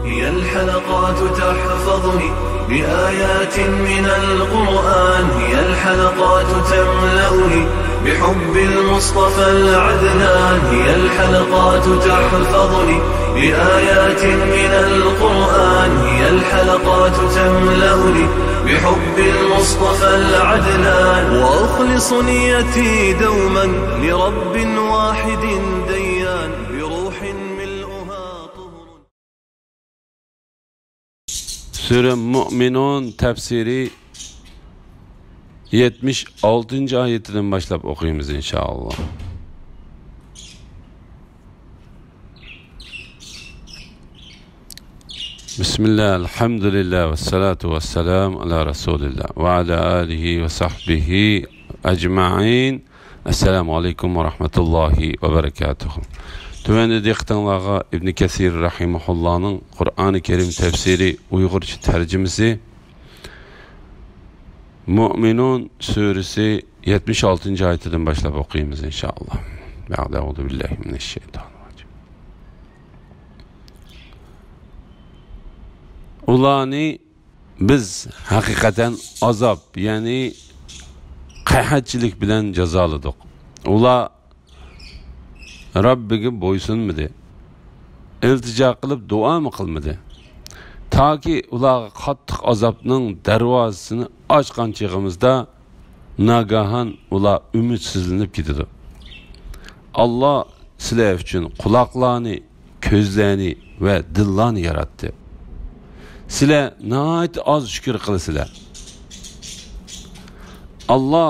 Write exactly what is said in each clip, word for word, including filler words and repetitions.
هي الحلقات تحفظني بآيات من القرآن، هي الحلقات تملأني بحب المصطفى العدنان، هي الحلقات تحفظني بآيات من القرآن، هي الحلقات تملأني بحب المصطفى العدنان، وأخلص نيتي دوما لرب واحد ديان، بروح ملؤها طهر. سۈرە مۇئمىنۇن تەپسىرى يەتمىش ئالتىنچى ئايىتىدىن باشلاپ ئوقۇيمىز، ئىنشائاللا. بىسمىللا، ئەلھەمدۇلىللا، ۋەسسالاتۇ ۋەسسالامۇ ئالا رەسۇلىللا، ۋە ئالا ئالىھى ۋە سەھبىھى ئەجمەئىن. ئەسسالامۇ ئەلەيكۇم ۋە رەھمەتۇللاھى ۋە بەرەكاتۇھۇ. تۆۋەندە دىققىتىڭلارغا ئىبنى كەسىر رەھىمەھۇللانىڭ قۇرئانى كەرىم تەپسىرى ئۇيغۇرچە تەرجىمىسى، مۇئمىنۇن سۈرىسى يەتمىش ئالتىنچى ئايىتىدىن باشلاپ ئوقۇيمىز، ئىنشائاللا. بەئدە، ئەئۇزۇ بىللاھى مىنەششەيتانىررەجىم. ئۇلارنى بىز ھەقىقەتەن ئازاب، يەنى قەھەتچىلىك بىلەن جازالىدۇق. ئۇلار رەببىگە بويسۇنمىدى، ئىلتىجا قىلىپ دۇئامۇ قىلمىدى. تاكى ئۇلارغا قاتتىق ئازابنىڭ دەرۋازىسىنى ئاچقان چېغىمىزدا، ناگاھان ئۇلار ئۈمىدسىزلىنىپ كېتىدۇ. ئاللا سىلەر ئۈچۈن قۇلاقلارنى، كۆزلەرنى ۋە دىللارنى ياراتتى. سىلەر ناھايىتى ئاز شۈكۈر قىلىسىلەر. ئاللا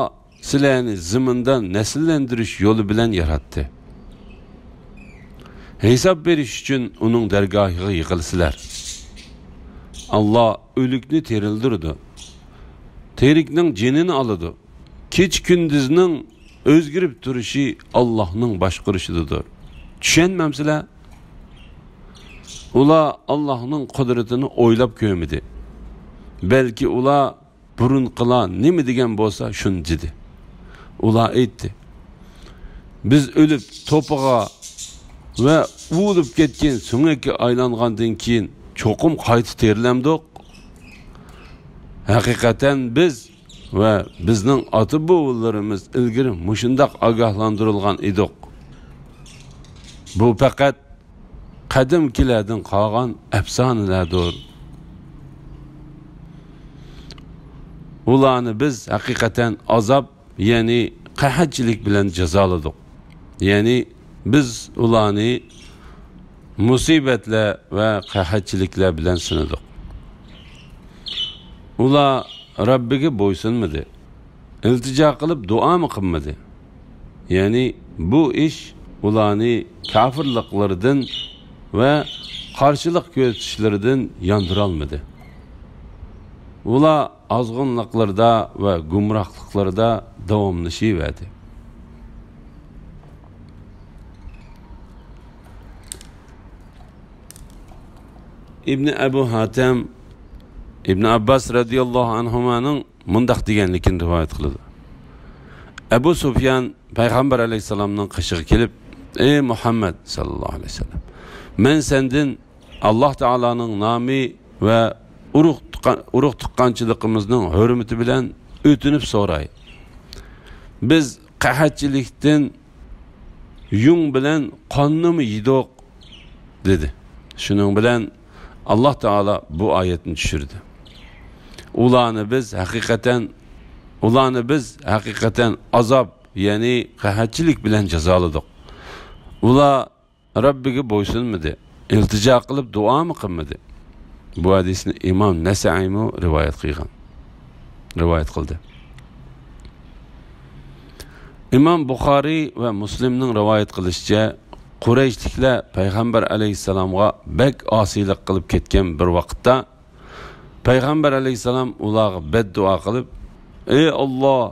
سىلەرنى زېمىندا نەسىللەندۈرۈش يولى بىلەن ياراتتى. ھېساب بېرىش ئۈچۈن ئۇنىڭ دەرگاھىغا يىغىلىسىلەر. ئاللا ئۆلۈكنى تىرىلدۈرىدۇ. تىرىكنىڭ جېنىنى ئالىدۇ. كېچە-كۈندۈزنىڭ ئۆزگىرىپ تۇرۇشى ئاللاھنىڭ باشقۇرۇشىدىدۇر. چۈشەنمەمسىلەر؟ ئۇلار ئاللاھنىڭ قۇدرىتىنى ئويلاپ كۆرمىدى. بەلكى ئۇلار بۇرۇنقىلار نېمە دېگەن بولسا، شۇنى دېدى. ئۇلار ئېيتتى: «بىز ئۆلۈپ توپىغا ۋە ئۇۋۇلۇپ كەتكەن سۆڭەككە ئايلانغاندىن كېيىن چوقۇم قايتا تىرىلەمدۇق؟ ھەقىقەتەن بىز ۋە بىزنىڭ ئاتا-بوۋىلىرىمىز ئىلگىرى مۇشۇنداق ئاگاھلاندۇرۇلغان ئىدۇق. بۇ پەقەت قەدىمكىلەردىن قالغان ئەپسانىلەردۇر. ئۇلارنى بىز ھەقىقەتەن ئازاب، يەنى قەھەتچىلىك بىلەن جازالىدۇق.» يەنى بىز ئۇلارنى مۇسىبەتلەر ۋە قەھەتچىلىكلەر بىلەن سىنىدۇق. ئۇلار رەببىگە بويسۇنمىدى، ئىلتىجا قىلىپ دۇئامۇ قىلمىدى. يەنى بۇ ئىش ئۇلارنى كاپىرلىقلىرىدىن ۋە قارشىلىق كۆرسىتىشلىرىدىن ياندۇرالمىدى. ئۇلار ئازغۇنلۇقلىرىدا ۋە گۇمراھلىقلىرىدا داۋاملىشىۋەردى. ئىبنى ئەبۇ ھاتەم ئىبنى ئابباس رەزىياللاھۇ ئەنھۇمانىڭ مۇنداق دېگەنلىكىنى رىۋايەت قىلىدۇ. ئەبۇ سۇفيان پەيغەمبەر ئەلەيھىسسالامنىڭ قېشىغا كېلىپ: «ئەي مۇھەممەد ساللاللاھۇ ئەلەيھى ۋەسەللەم، مەن سەندىن ئاللاھ تائالانىڭ نامى ۋە ئۇرۇق تۇغقا-، ئۇرۇق تۇغقانچىلىقىمىزنىڭ ھۆرمىتى بىلەن ئۆتۈنۈپ سوراي. بىز قەھەتچىلىكتىن يۇڭ بىلەن قاننىمۇ يېدۇق؟» دېدى. شۇنىڭ بىلەن ئاللاھ تائالا بۇ ئايەتنى چۈشۈردى: «ئۇلارنى بىز ھەقىقەتەن، ئۇلارنى بىز ھەقىقەتەن ئازاب، يەنى قەھەتچىلىك بىلەن جازالىدۇق. ئۇلار رەببىگە بويسۇنمىدى، ئىلتىجا قىلىپ دۇئامۇ قىلمىدى.» بۇ ھەدىسنى ئىمام نەسەئىيمۇ رىۋايەت قىلغان، رىۋايەت قىلدى. ئىمام بۇخارىي ۋە مۇسلىمنىڭ رىۋايەت قىلىشىچە، قۇرەيشلىكلەر پەيغەمبەر ئەلەيھىسسالامغا بەك ئاسىيلىق قىلىپ كەتكەن بىر ۋاقىتتا، پەيغەمبەر ئەلەيھىسسالام ئۇلارغا بەددۇئا قىلىپ: «ئەي ئاللاھ،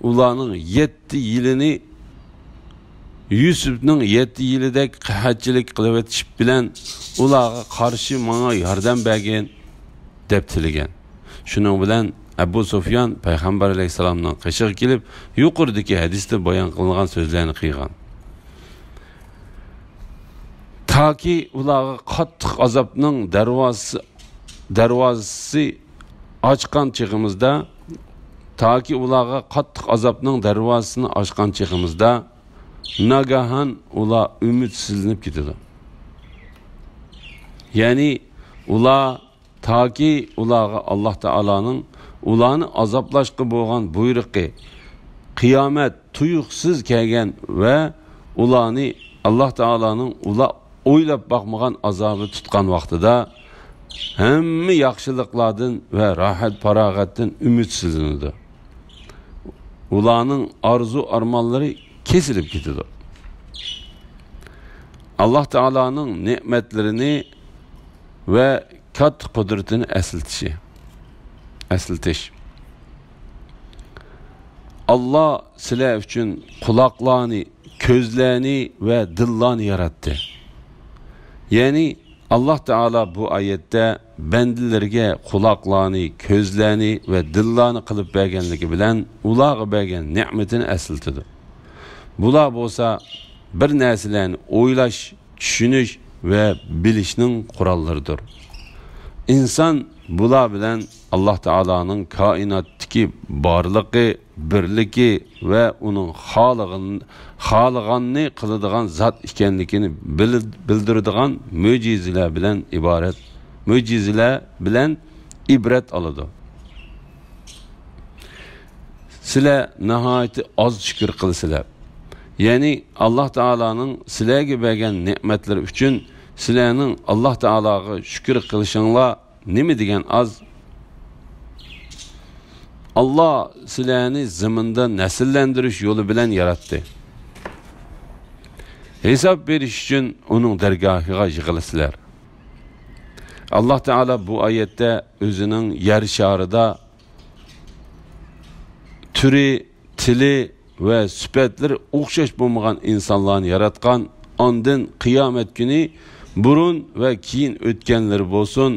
ئۇلارنىڭ يەتتە يىلىنى يۈسۈپنىڭ يەتتە يىلىدەك قەھەتچىلىك قىلىۋېتىشىپ بىلەن ئۇلارغا قارشى ماڭا ياردەم بەرگىن» دەپ تىلىگەن. شۇنىڭ بىلەن ئەبۇ سۇفيان پەيغەمبەر ئەلەيھىسسالامنىڭ قېشىغا كېلىپ، يۇقىرىدىكى ھەدىستە بايان قىلىنغان سۆزلەرنى قىلغان. تاكى ئۇلارغا قاتتىق ئازابنىڭ دەرۋازىسى، دەرۋازىسى ئاچقان چېغىمىزدا، تاكى ئۇلارغا قاتتىق ئازابنىڭ دەرۋازىسىنى ئاچقان چېغىمىزدا، ناگاھان ئۇلار ئۈمىدسىزلىنىپ كېتىدۇ. يەنى ئۇلار تاكى ئۇلارغا ئاللاھ تائالانىڭ ئۇلارنى ئازابلاشقا بولغان بۇيرۇقى، قىيامەت تۇيۇقسىز كەلگەن ۋە ئۇلارنى ئاللاھ تائالانىڭ ئۇلار ئويلاپ باقمىغان ئازابى تۇتقان ۋاقتىدا، ھەممە ياخشىلىقلاردىن ۋە راھەت-پاراغەتتىن ئۈمىدسىزلىنىدۇ. ئۇلارنىڭ ئارزۇ-ئارمانلىرى كېسىلىپ كېتىدۇ. ئاللاھ تائالانىڭ نېمەتلىرىنى ۋە كاتتا قۇدرىتىنى ئەسلىتىشى، ئەسلىتىش. ئاللاھ سىلەر ئۈچۈن قۇلاقلارنى، كۆزلەرنى ۋە دىللارنى ياراتتى. يەنى، ئاللاھ تائالا بۇ ئايەتتە بەندىلىرىگە قۇلاقلارنى، كۆزلەرنى ۋە دىللارنى قىلىپ بەرگەنلىكى بىلەن ئۇلارغا بەرگەن نېمىتىنى ئەسلىتىدۇ. بۇلار بولسا بىر نەرسىلەرنى ئويلاش، چۈشىنىش ۋە بىلىشنىڭ قوراللىرىدۇر. ئىنسان بۇلار بىلەن ئاللاھ تائالانىڭ كائىناتتىكى بارلىقى، بىرلىكى ۋە ئۇنىڭ خالىغان-، خالىغاننى قىلىدىغان زات ئىكەنلىكىنى بىل-، بىلدۈرىدىغان مۆجىزىلەر بىلەن ئىبارەت، مۆجىزىلەر بىلەن ئىبرەت ئالىدۇ. سىلەر ناھايىتى ئاز شۈكۈر قىلىسىلەر. يەنى ئاللاھ تائالانىڭ سىلەرگە بەرگەن نېمەتلىرى ئۈچۈن سىلەرنىڭ ئاللاھ تائالاغا شۈكۈر قىلىشىڭلار نېمە دېگەن ئاز. ئاللاھ سىلەرنى زېمىندا نەسىللەندۈرۈش يولى بىلەن ياراتتى. ھېساب بېرىش ئۈچۈن ئۇنىڭ دەرگاھىغا يىغىلىسىلەر. ئاللاھ تائالا بۇ ئايەتتە ئۆزىنىڭ يەر شارىدا تۈرى، تىلى ۋە سۈپەتلىرى ئوخشاش بولمىغان ئىنسانلارنى ياراتقان، ئاندىن قىيامەت كۈنى بۇرۇن ۋە كېيىن ئۆتكەنلىرى بولسۇن،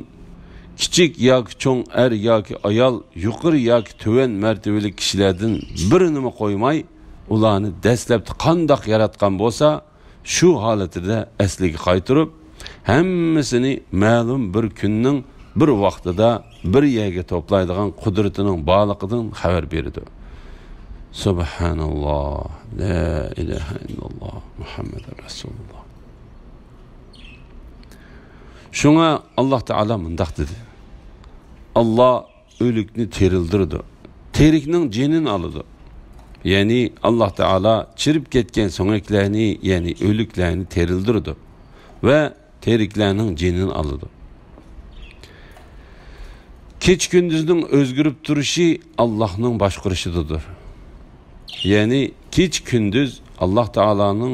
كىچىك ياكى چوڭ، ئەر ياكى ئايال، يۇقىرى ياكى تۆۋەن مەرتىۋىلىك كىشىلەردىن بىرىنىمۇ قويماي، ئۇلارنى دەسلەپتە قانداق ياراتقان بولسا، شۇ ھالىتىدە ئەسلىگە قايتۇرۇپ، ھەممىسىنى مەلۇم بىر كۈننىڭ بىر ۋاقتىدا بىر يەرگە توپلايدىغان قۇدرىتىنىڭ بارلىقىدىن خەۋەر بېرىدۇ. سۇبھاناللاھ، لا ئىلاھە ئىللاللاھ، مۇھەممەدۇر رەسۇلۇللاھ. شۇڭا ئاللاھ تائالا مۇنداق دېدى: ئاللاھ ئۆلۈكنى تىرىلدۈرىدۇ، تىرىكنىڭ جېنىنى ئالىدۇ. يەنى ئاللاھ تائالا چىرىپ كەتكەن سۆڭەكلەرنى، يەنى ئۆلۈكلەرنى تىرىلدۈرىدۇ ۋە تىرىكلەرنىڭ جېنىنى ئالىدۇ. كېچە-كۈندۈزنىڭ ئۆزگىرىپ تۇرۇشى ئاللاھنىڭ باشقۇرۇشىدىدۇر. يەنى كېچە-كۈندۈز ئاللاھ تائالانىڭ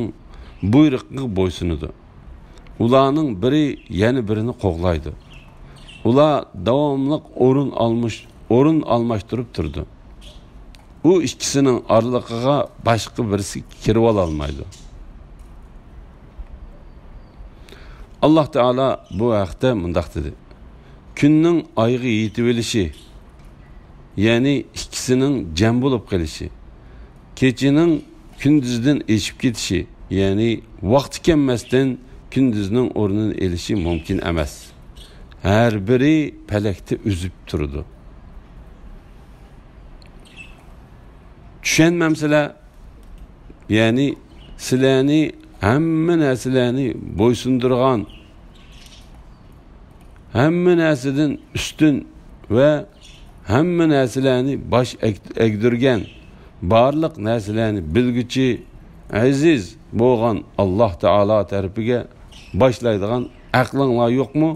بۇيرۇقىغا بويسۇنىدۇ. ئۇلارنىڭ بىرى يەنە بىرىنى قوغلايدۇ. ئۇلار داۋاملىق ئورۇن ئالمىش-، ئورۇن ئالماشتۇرۇپ تۇرىدۇ. ئۇ ئىككىسىنىڭ ئارىلىقىغا باشقا بىرسى كىرىۋالالمايدۇ. ئاللاھ تائالا بۇ ھەقتە مۇنداق دېدى: كۈننىڭ ئايغا يېتىۋېلىشى، يەنى ئىككىسىنىڭ جەم بولۇپ قېلىشى، كېچىنىڭ كۈندۈزدىن ئېشىپ كېتىشى، يەنى ۋاقتى كەلمەستىن كۈندۈزنىڭ ئورنىنى ئېلىشى مۇمكىن ئەمەس. ھەر بىرى پەلەكتە ئۈزۈپ تۇرىدۇ. چۈشەنمەمسىلەر؟ يەنى سىلەرنى ھەممە نەرسىلەرنى بويسۇندۇرغان، ھەممە نەرسىدىن ئۈستۈن ۋە ھەممە نەرسىلەرنى باش ئەگ-، ئەگدۈرگەن، بارلىق نەرسىلەرنى بىلگۈچى، ئەزىز بولغان ئاللاھ تائالا تەرىپىگە باشلايدىغان ئەقلىڭلار يوقمۇ؟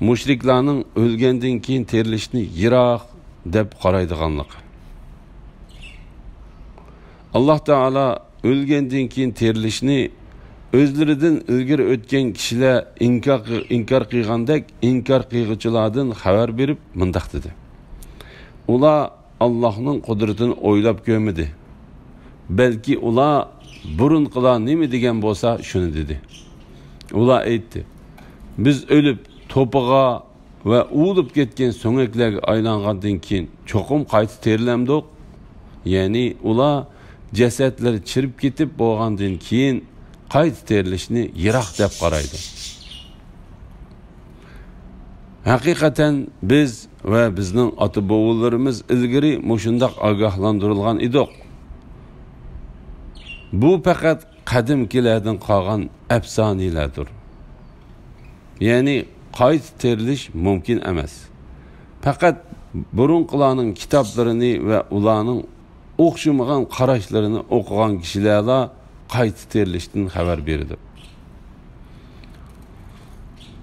مۇشرىكلارنىڭ ئۆلگەندىن كېيىن تىرىلىشنى يىراق دەپ قارايدىغانلىقى. ئاللاھ تائالا ئۆلگەندىن كېيىن تىرىلىشنى ئۆزلىرىدىن ئىلگىرى ئۆتكەن كىشىلەر ئىنكار قىل-، ئىنكار قىلغاندەك، ئىنكار قىلغۇچىلاردىن خەۋەر بېرىپ مۇنداق دېدى: ئۇلار ئاللاھنىڭ قۇدرىتىنى ئويلاپ كۆرمىدى. بەلكى ئۇلار بۇرۇنقىلار نېمە دېگەن بولسا، شۇنى دېدى. ئۇلار ئېيتتى: بىز ئۆلۈپ، توپىغا ۋە ئۇۋۇلۇپ كەتكەن سۆڭەكلەرگە ئايلانغاندىن كېيىن چوقۇم قايتا تىرىلەمدۇق؟ يەنى ئۇلار جەسەتلىرى چىرىپ كېتىپ بولغاندىن كېيىن قايتا تىرىلىشنى يىراق دەپ قارايدۇ. ھەقىقەتەن بىز ۋە بىزنىڭ ئاتا-بوۋىلىرىمىز ئىلگىرى مۇشۇنداق ئاگاھلاندۇرۇلغان ئىدۇق. بۇ پەقەت قەدىمكىلەردىن قالغان ئەپسانىلەردۇر. يەنى قايتا تىرىلىش مۇمكىن ئەمەس. پەقەت بۇرۇنقىلارنىڭ كىتابلىرىنى ۋە ئۇلارنىڭ ئوخشىمىغان قاراشلىرىنى ئوقۇغان كىشىلەرلا قايتا تىرىلىشتىن خەۋەر بېرىدۇ.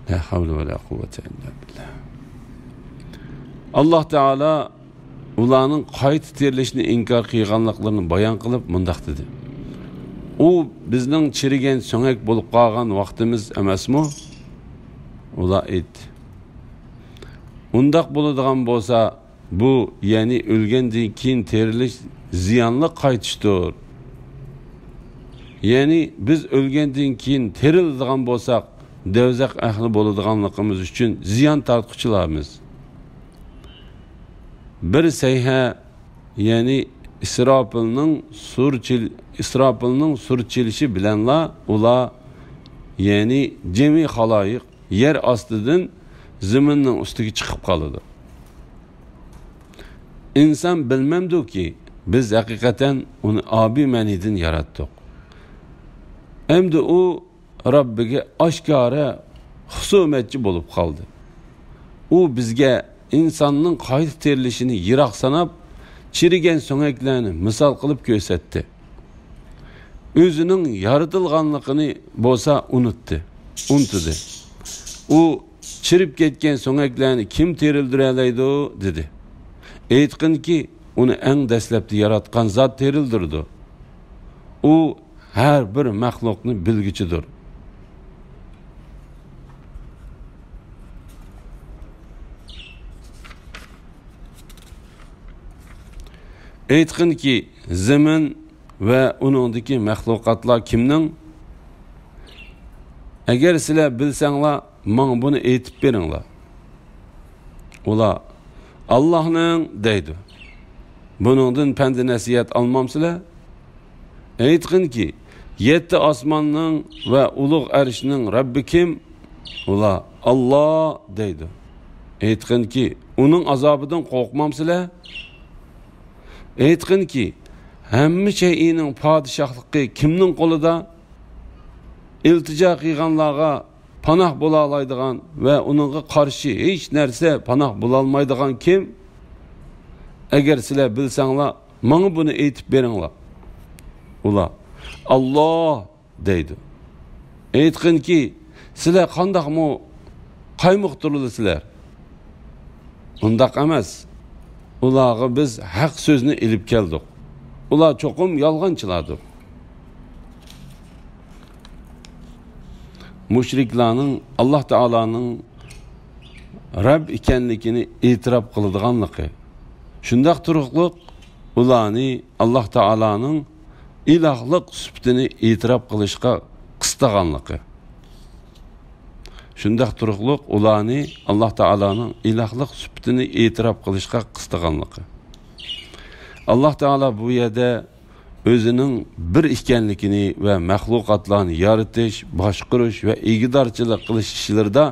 لا ھەۋلە ۋە لا قۇۋۋەتە ئىللا بىللا. ئاللاھ تائالا ئۇلارنىڭ قايتا تىرىلىشنى ئىنكار قىلغانلىقلىرىنى بايان قىلىپ مۇنداق دېدى: «ئۇ بىزنىڭ چىرىگەن سۆڭەك بولۇپ قالغان ۋاقتىمىز ئەمەسمۇ؟» ئۇلار ئېيتتى: «ئۇنداق بولىدىغان بولسا، بۇ، يەنى ئۆلگەندىن كېيىن تىرىلىش زىيانلىق قايتىشتۇر. يەنى بىز ئۆلگەندىن كېيىن تىرىلىدىغان بولساق، دوزاخ ئەھلى بولىدىغانلىقىمىز ئۈچۈن زىيان تارتقۇچىلارمىز.» بىر سەيھە، يەنى ئىسراپىلنىڭ سۇر چېل-، ئىسراپىلنىڭ سۇر چېلىشى بىلەنلا ئۇلار، يەنى جىمى خالايىق يەر ئاستىدىن زېمىننىڭ ئۈستىگە چىقىپ قالىدۇ. ئىنسان بىلمەمدۇكى، بىز ھەقىقەتەن ئۇنى ئابىي مەنىدىن ياراتتۇق. ئەمدى ئۇ رەببىگە ئاشكارا خۇسۇمەتچى بولۇپ قالدى. ئۇ بىزگە ئىنساننىڭ قايتا تىرىلىشىنى يىراق ساناپ، چىرىگەن سۆڭەكلەرنى مىسال قىلىپ كۆرسەتتى. ئۆزىنىڭ يارىتىلغانلىقىنى بولسا ئۇنتتى، ئۇنتۇدى. ئۇ چىرىپ كەتكەن سۆڭەكلەرنى كىم تىرىلدۈرەلەيدۇ؟ دېدى. ئېيتقىنكى، ئۇنى ئەڭ دەسلەپتە ياراتقان زات تىرىلدۈرىدۇ. ئۇ ھەر بىر مەخلۇقنى بىلگۈچىدۇر. ئېيتقىنكى، زېمىن ۋە ئۇنىڭدىكى مەخلۇقاتلار كىمنىڭ؟ ئەگەر سىلەر بىلسەڭلار، ماڭا بۇنى ئېيتىپ بېرىڭلار. ئۇلار، «ئاللاھنىڭ» دەيدۇ. بۇنىڭدىن پەند-نەسىھەت ئالمامسىلەر؟ ئېيتقىنكى، يەتتە ئاسماننىڭ ۋە ئۇلۇغ ئەرشنىڭ رەببى كىم؟ ئۇلار، «ئاللاھ» دەيدۇ. ئېيتقىنكى، ئۇنىڭ ئازابىدىن قورقمامسىلەر؟ ئېيتقىنكى، ھەممە شەيئىنىڭ پادىشاھلىقى كىمنىڭ قولىدا؟ ئىلتىجا قىلغانلارغا پاناھ بولالايدىغان ۋە ئۇنىڭغا قارشى ھېچ نەرسە پاناھ بولالمايدىغان كىم؟ ئەگەر سىلەر بىلسەڭلار، ماڭا بۇنى ئېيتىپ بېرىڭلار. ئۇلار، «ئاللاھ» دەيدۇ. ئېيتقىنكى، سىلەر قانداقمۇ قايمۇقتۇرۇلىسىلەر؟ ئۇنداق ئەمەس. ئۇلارغا بىز ھەق سۆزنى ئېلىپ كەلدۇق. ئۇلار چوقۇم يالغانچىلاردۇر. مۇشرىكلارنىڭ ئاللاھ تائالانىڭ رەب ئىكەنلىكىنى ئېتىراپ قىلىدىغانلىقى، شۇنداق تۇرۇقلۇق ئۇلارنى ئاللاھ تائالانىڭ ئىلاھلىق سۈپىتىنى ئېتىراپ قىلىشقا قىستىغانلىقى. شۇنداق تۇرۇقلۇق ئۇلارنى ئاللاھ تائالانىڭ ئىلاھلىق سۈپىتىنى ئېتىراپ قىلىشقا قىستىغانلىقى. ئاللاھ تائالا بۇ يەردە ئۆزىنىڭ بىر ئىكەنلىكىنى ۋە مەخلۇقاتلارنى يارىتىش، باشقۇرۇش ۋە ئىگىدارچىلىق قىلىش ئىشلىرىدا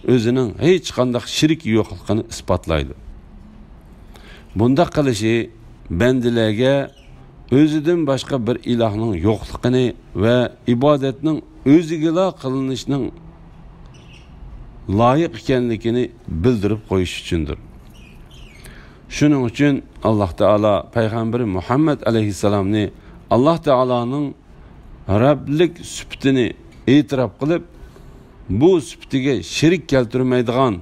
ئۆزىنىڭ ھېچقانداق شېرىكى يوقلۇقىنى ئىسپاتلايدۇ. بۇنداق قىلىشى بەندىلەرگە ئۆزىدىن باشقا بىر ئىلاھنىڭ يوقلۇقىنى ۋە ئىبادەتنىڭ ئۆزىگىلا قىلىنىشنىڭ لايىق ئىكەنلىكىنى بىلدۈرۈپ قويۇش ئۈچۈندۇر. شۇنىڭ ئۈچۈن ئاللاھ تائالا پەيغەمبىرى مۇھەممەد ئەلەيھىسسالامنى ئاللاھ تائالانىڭ رەبلىك سۈپىتىنى ئېتىراپ قىلىپ، بۇ سۈپىتىگە شېرىك كەلتۈرمەيدىغان،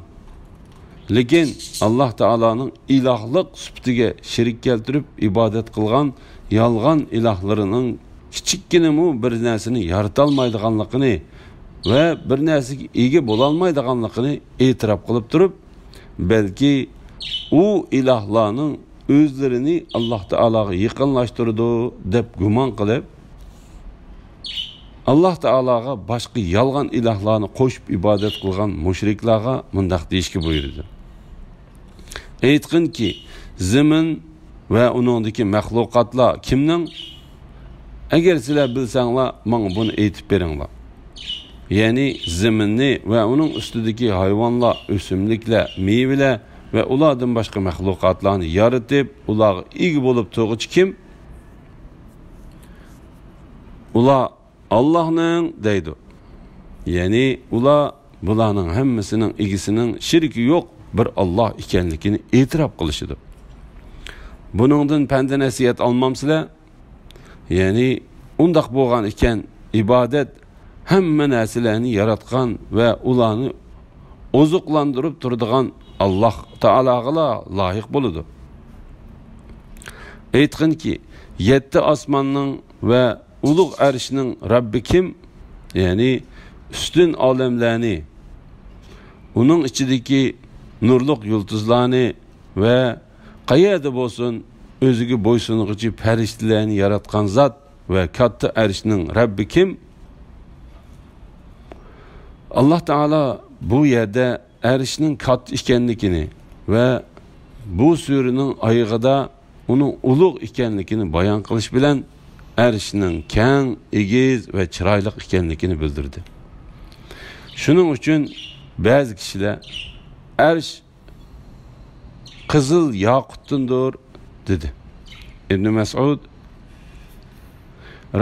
لېكىن ئاللاھ تائالانىڭ ئىلاھلىق سۈپىتىگە شېرىك كەلتۈرۈپ ئىبادەت قىلغان يالغان ئىلاھلىرىنىڭ كىچىككىنىمۇ بىر نەرسىنى يارىتالمايدىغانلىقىنى ۋە بىر نەرسىگە ئىگە بولالمايدىغانلىقىنى ئېتىراپ قىلىپ تۇرۇپ، بەلكى ئۇ ئىلاھلارنىڭ ئۆزلىرىنى ئاللاھ تائالاغا يېقىنلاشتۇرىدۇ دەپ گۇمان قىلىپ، ئاللاھ تائالاغا باشقا يالغان ئىلاھلارنى قوشۇپ ئىبادەت قىلغان مۇشرىكلارغا مۇنداق دېيىشكە بۇيرۇدى: ئېيتقىنكى، زېمىن ۋە ئۇنىڭدىكى مەخلۇقاتلار كىمنىڭ؟ ئەگەر سىلەر بىلسەڭلار، ماڭا بۇنى ئېيتىپ بېرىڭلار. يەنى زېمىننى ۋە ئۇنىڭ ئۈستىدىكى ھايۋانلار، ئۆسۈملۈكلەر، مېۋىلەر ۋە ئۇلاردىن باشقا مەخلۇقاتلارنى يارىتىپ، ئۇلارغا ئىگە بولۇپ تۇرغۇچى كىم؟ ئۇلار ئاللاھنىڭ دەيدۇ. يەنى ئۇلار بۇلارنىڭ ھەممىسىنىڭ ئىگىسىنىڭ شېرىكى يوق بىر ئاللاھ ئىكەنلىكىنى ئېتىراپ قىلىشىدۇ. بۇنىڭدىن پەند-نەسىھەت ئالمامسىلەر؟ يەنى ئۇنداق بولغان ئىكەن، ئىبادەت ھەممە نەرسىلەرنى ياراتقان ۋە ئۇلارنى ئوزۇقلاندۇرۇپ تۇرىدىغان ئاللاھ تائالاغىلا لايىق بولىدۇ. ئېيتقىنكى، يەتتە ئاسماننىڭ ۋە ئۇلۇغ ئەرشنىڭ رەببى كىم؟ يەنى ئۈستۈن ئالەملەرنى، ئۇنىڭ ئىچىدىكى نۇرلۇق يۇلتۇزلارنى ۋە قەيەردە بولسۇن ئۆزىگە بويسۇنغۇچى پەرىشتىلەرنى ياراتقان زات ۋە كاتتا ئەرشنىڭ رەببى كىم؟ ئاللاھ تائالا بۇ يەردە ئەرشنىڭ كاتتا ئىكەنلىكىنى ۋە بۇ سۈرىنىڭ ئايىغىدا ئۇنىڭ ئۇلۇغ ئىكەنلىكىنى بايان قىلىش بىلەن ئەرشنىڭ كەڭ، ئېگىز ۋە چىرايلىق ئىكەنلىكىنى بىلدۈردى. شۇنىڭ ئۈچۈن بەزى كىشىلەر ئەرش قىزىل ياقۇتتىندۇر دېدى. ئىبنى مەسئۇد،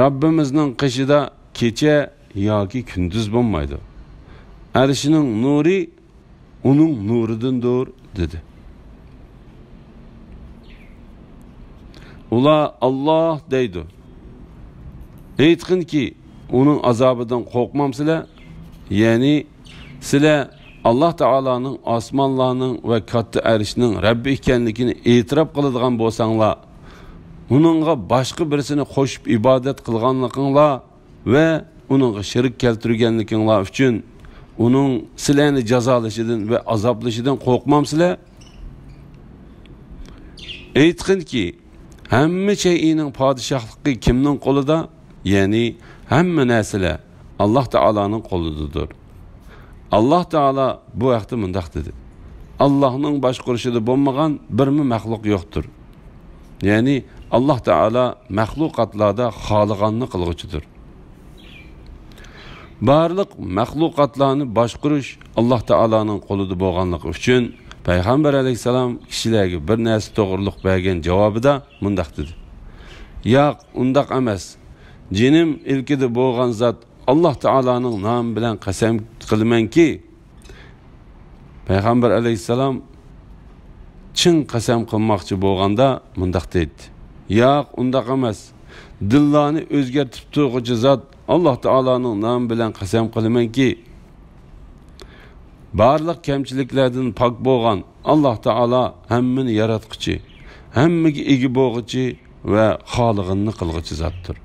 رەببىمىزنىڭ قېشىدا كېچە ياكى كۈندۈز بولمايدۇ. ئەرشنىڭ نۇرى ئۇنىڭ نۇرىدىندۇر دېدى. ئۇلار ئاللاھ دەيدۇ. ئېيتقىنكى، ئۇنىڭ ئازابىدىن قورقمامسىلەر؟ يەنى سىلەر ئاللاھ تائالانىڭ ئاسمانلارنىڭ ۋە كاتتا ئەرشنىڭ رەببى ئىكەنلىكىنى ئېتىراپ قىلىدىغان بولساڭلار، ئۇنىڭغا باشقا بىرسىنى قوشۇپ ئىبادەت قىلغانلىقىڭلار ۋە ئۇنىڭغا شېرىك كەلتۈرگەنلىكىڭلار ئۈچۈن ئۇنىڭ سىلەرنى جازالىشىدىن ۋە ئازابلىشىدىن قورقمامسىلەر؟ ئېيتقىنكى، ھەممە شەيئىنىڭ پادىشاھلىقى كىمنىڭ قولىدا؟ يەنى ھەممە نەرسىلەر ئاللاھ تائالانىڭ قولىدىدۇر. ئاللاھ تائالا بۇ ھەقتە مۇنداق دېدى: ئاللاھنىڭ باشقۇرۇشىدا بولمىغان بىرمۇ مەخلۇق يوقتۇر. يەنى ئاللاھ تائالا مەخلۇقاتلاردا خالىغاننى قىلغۇچىدۇر. بارلىق مەخلۇقاتلارنى باشقۇرۇش ئاللاھ تائالانىڭ قولىدا بولغانلىقى ئۈچۈن، پەيغەمبەر ئەلەيھىسسالام كىشىلەرگە بىر نەرسە توغرۇلۇق بەرگەن جاۋابىدا مۇنداق دېدى: ياق، ئۇنداق ئەمەس. جېنىم ئىلكىدە بولغان زات ئاللاھ تائالانىڭ نامى بىلەن قەسەم قىلىمەنكى، پەيغەمبەر ئەلەيھىسسالام چىڭ قەسەم قىلماقچى بولغاندا مۇنداق دەيتتى: ياق، ئۇنداق ئەمەس. دىللارنى ئۆزگەرتىپ تۇرغۇچى زات ئاللاھ تائالانىڭ نامى بىلەن قەسەم قىلىمەنكى، بارلىق كەمچىلىكلەردىن پاك بولغان ئاللاھ تائالا ھەممىنى ياراتقۇچى، ھەممىگە ئىگە بولغۇچى ۋە خالىغىنىنى قىلغۇچى زاتتۇر.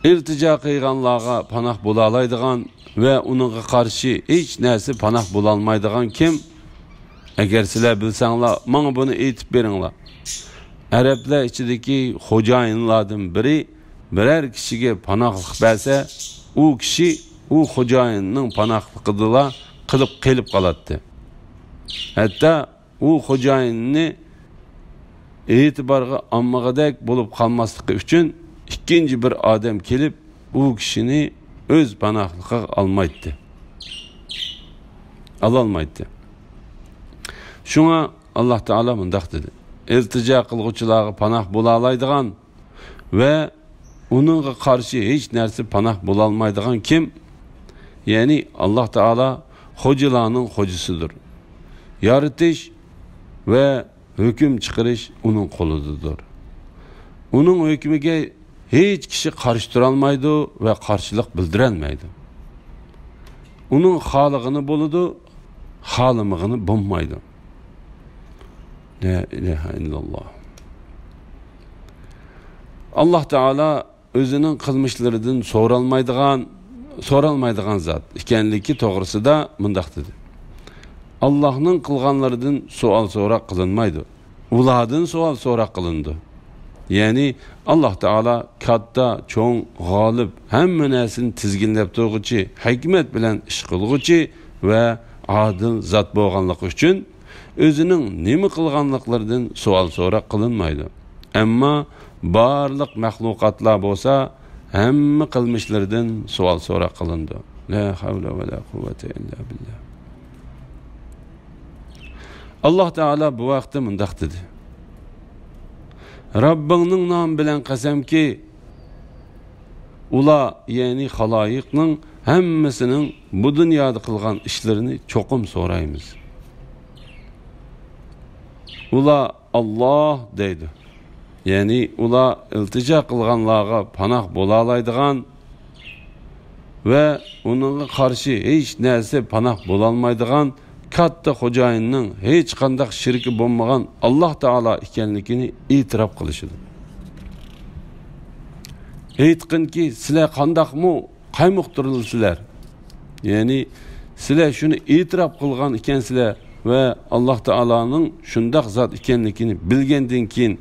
ئىلتىجا قىلغانلارغا پاناھ بولالايدىغان ۋە ئۇنىڭغا قارشى ھېچ نەرسە پاناھ بولالمايدىغان كىم؟ ئەگەر سىلەر بىلسەڭلار، ماڭا بۇنى ئېيتىپ بېرىڭلار. ئەرەبلەر ئىچىدىكى خوجايىنلاردىن بىرى بىرەر كىشىگە پاناھلىق بەرسە، ئۇ كىشى ئۇ خوجايىننىڭ پاناھلىقىدىلا قىلىپ قېلىپ قالاتتى. ھەتتا ئۇ خوجايىننى ئېتىبارغا ئالمىغۇدەك بولۇپ قالماسلىقى ئۈچۈن، ئىككىنچى بىر ئادەم كېلىپ، ئۇ كىشىنى ئۆز پاناھلىقىغا ئالمايتتى، ئالالمايتتى. شۇڭا ئاللاھ تائالا مۇنداق دېدى: ئىلتىجا قىلغۇچىلارغا پاناھ بولالايدىغان ۋە ئۇنىڭغا قارشى ھېچ نەرسە پاناھ بولالمايدىغان كىم؟ يەنى ئاللاھ تائالا خوجىلارنىڭ خوجىسىدۇر. يارىتىش ۋە ھۆكۈم چىقىرىش ئۇنىڭ قولىدىدۇر. ئۇنىڭ ھۆكمىگە ھېچ كىشى قارشى تۇرالمايدۇ ۋە قارشىلىق بىلدۈرەلمەيدۇ. ئۇنىڭ خالىغىنى بولىدۇ، خالىمىغىنى بولمايدۇ. لا ئىلاھە ئىللاللاھ. ئاللاھ تائالا ئۆزىنىڭ قىلمىشلىرىدىن سورالمايدىغان، سورالمايدىغان زات ئىكەنلىكى توغرىسىدا مۇنداق دېدى: ئاللاھنىڭ قىلغانلىرىدىن سوئال سوراق قىلىنمايدۇ. ئۇلاردىن سوئال سوراق قىلىنىدۇ. يەنى ئاللاھ تائالا كاتتا، چوڭ، غالىب، ھەممە نەرسىنى تىزگىنلەپ تۇرغۇچى، ھېكمەت بىلەن ئىش قىلغۇچى ۋە ئادىل زات بولغانلىقى ئۈچۈن، ئۆزىنىڭ نېمە قىلغانلىقلىرىدىن سوئال سوراق قىلىنمايدۇ. ئەمما بارلىق مەخلۇقاتلار بولسا ھەممە قىلمىشلىرىدىن سوئال سوراق قىلىنىدۇ. لا ھەۋلە ۋە لا قۇۋۋەتە ئىللا بىللا. ئاللاھ تائالا بۇ ھەقتە مۇنداق دېدى: رەببىڭنىڭ نامى بىلەن قەسەمكى، ئۇلار، يەنى خالايىقنىڭ ھەممىسىنىڭ بۇ دۇنيادا قىلغان ئىشلىرىنى چوقۇم سورايمىز. ئۇلار ئاللاھ دەيدۇ. يەنى ئۇلار ئىلتىجا قىلغانلارغا پاناھ بولالايدىغان ۋە ئۇنىڭغا قارشى ھېچ نەرسە پاناھ بولالمايدىغان كاتتا خوجايىننىڭ ھېچقانداق شېرىكى بولمىغان ئاللاھ تائالا ئىكەنلىكىنى ئېتىراپ قىلىشىدۇ. ئېيتقىنكى، سىلەر قانداقمۇ قايمۇقتۇرۇلىسىلەر؟ يەنى سىلەر شۇنى ئېتىراپ قىلغان ئىكەنسىلەر ۋە ئاللاھ تائالانىڭ شۇنداق زات ئىكەنلىكىنى بىلگەندىن كېيىن،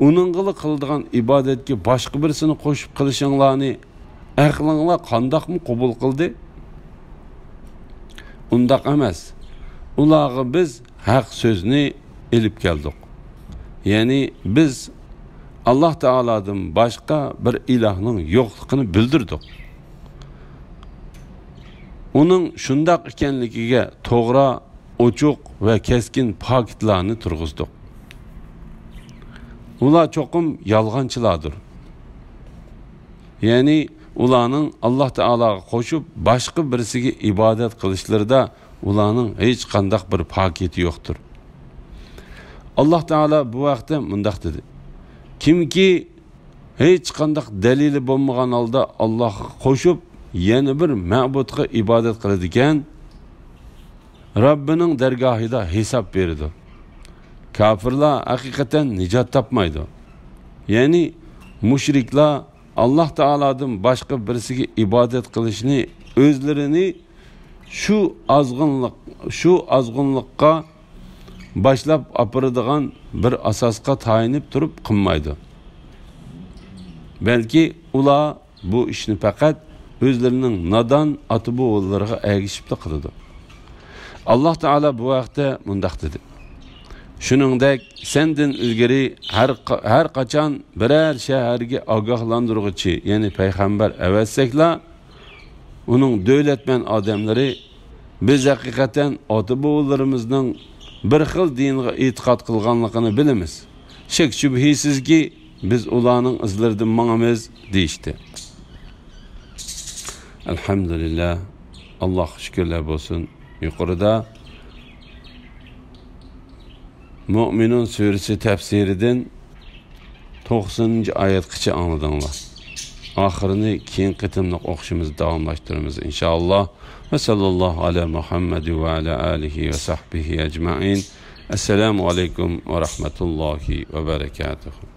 ئۇنىڭغىلا قىلىدىغان ئىبادەتكە باشقا بىرسىنى قوشۇپ قىلىشىڭلارنى ئەقلىڭلار قانداقمۇ قوبۇل قىلدى؟ ئۇنداق ئەمەس. ئۇلارغا بىز ھەق سۆزنى ئېلىپ كەلدۇق. يەنى بىز ئاللاھ تائالادىن باشقا بىر ئىلاھنىڭ يوقلۇقىنى بىلدۈردۇق. ئۇنىڭ شۇنداق ئىكەنلىكىگە توغرا، ئوچۇق ۋە كەسكىن پاكىتلارنى تۇرغۇزدۇق. ئۇلار چوقۇم يالغانچىلاردۇر. يەنى ئۇلارنىڭ ئاللاھ تائالاغا قوشۇپ باشقا بىرسىگە ئىبادەت قىلىشلىرىدا ئۇلارنىڭ ھېچقانداق بىر پاكىتى يوقتۇر. ئاللاھ تائالا بۇ ھەقتە مۇنداق دېدى: كىمكى ھېچقانداق دەلىلى بولمىغان ھالدا ئاللاھقا قوشۇپ يەنە بىر مەبۇدقا ئىبادەت قىلىدىكەن، رەببىنىڭ دەرگاھىدا ھېساب بېرىدۇ. كاپىرلار ھەقىقەتەن نىجات تاپمايدۇ. يەنى مۇشرىكلار ئاللاھ تائالادىن باشقا بىرسىگە ئىبادەت قىلىشنى ئۆزلىرىنى شۇ ئازغۇنلۇق، شۇ ئازغۇنلۇققا باشلاپ ئاپىرىدىغان بىر ئاساسقا تايىنىپ تۇرۇپ قىلمايدۇ. بەلكى ئۇلار بۇ ئىشنى پەقەت ئۆزلىرىنىڭ نادان ئاتا-بوۋىلىرىغا ئەگىشىپلا قىلىدۇ. ئاللاھ تائالا بۇ ھەقتە مۇنداق دېدى: شۇنىڭدەك سەندىن ئىلگىرى ھەر قا-، ھەر قاچان بىرەر شەھەرگە ئاگاھلاندۇرغۇچى، يەنى پەيغەمبەر ئەۋەتسەكلا، ئۇنىڭ دۆلەتمەن ئادەملىرى: بىز ھەقىقەتەن ئاتا-بوۋىلىرىمىزنىڭ بىر خىل دىنغا ئېتىقاد قىلغانلىقىنى بىلىمىز. شەك-شۈبھىسىزكى، بىز ئۇلارنىڭ ئىزلىرىدىن ماڭىمىز، دېيىشتى. ئەلھەمدۇلىللا، ئاللاھقا شۈكۈرلەر بولسۇن. يۇقىرىدا مۆمىنۇن سۈرىسى تەپسىرىدىن توقسىنىنچى ئايەتكىچە ئاڭلىدىڭلار. ئاخىرىنى كېيىنكى قېتىملىق ئوقۇشىمىزدا داۋاملاشتۇرىمىز، ئىنشائاللا. ۋە ساللاللاھۇ ئەلا مۇھەممەد ۋە ئەلا ئالىھى ۋە سەھبىھى ئەجمەئىن. ئەسسالامۇ ئەلەيكۇم ۋە رەھمەتۇللاھى ۋە بەرەكاتۇھۇ.